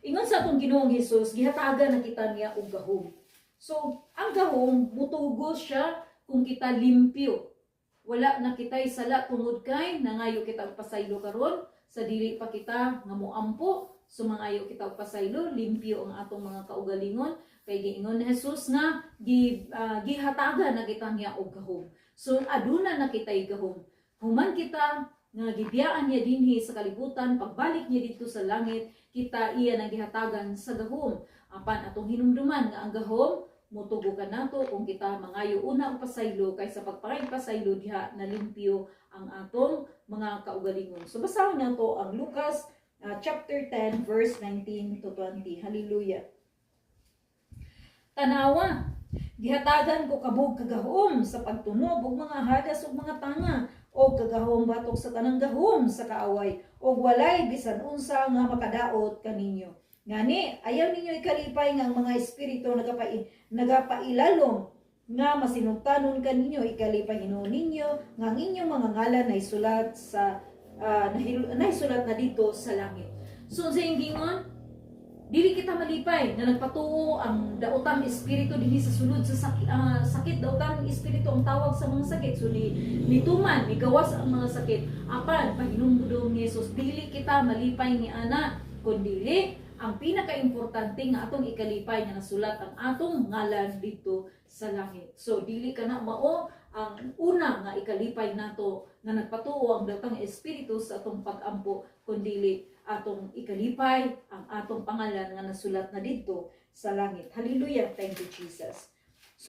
Ingon sa atong Ginoong Hesus, gihatagan na kita niya og gahom. So, ang gahom mutugo siya kung kita limpyo. Wala na kita'y sala tungod kay nangayo kita og pasaylo karon sa dili pa kita nga moampo. So mangayo kita og pasaylo, limpyo ang atong mga kaugalingon kay giingon ni Jesus nga gihatagan na kita niya og gahom. So aduna na kita'y gahom. Human kita nga gibiyaan niya dinhi sa kalibutan, pagbalik niya didto sa langit, kita iya nang gihatagan sa gahom. Apan atong hinumduman nga ang gahom mutugo kanato kung kita mangayo una og pasaylo, kay sa pagpangayog pasaylo diha na limpyo ang atong mga kaugalingon. So basahon nato ang Lucas chapter 10 verse 19 to 20. Hallelujah. Tanawa, gihatagan ko kamo og kagahom sa pagtunob og mga hadas ug mga tanga og kagahom batok sa tanang gahom sa kaaway, ug walay bisan unsa nga makadaot kaninyo. Ngani, ayaw ninyo ikalipay nga ang mga espiritu nagapailalom nga masinugtanon kaninyo. Ikalipay hinuon ninyo nga ang inyong mga ngalan naisulat na didto sa langit. So sa ingon, dili kita malipay na nagpatuo ang daotang espiritu dinhi sa sulod sa sakit. Daotang espiritu ang tawag sa mga sakit. So ni nituman, nigawas ang mga sakit. Apan pahinumdum ni Jesus, dili kita malipay ni ana, kundili ang pinakaimportante nga atong ikalipay nga nasulat ang atong ngalan didto sa langit. So dili kana mao ang una nga ikalipay nato nga nagpatuo ang daotang espiritu sa atong pagampo, kundili atong ikalipay ang atong pangalan nga nasulat na didto sa langit. Hallelujah. Thank you, Jesus.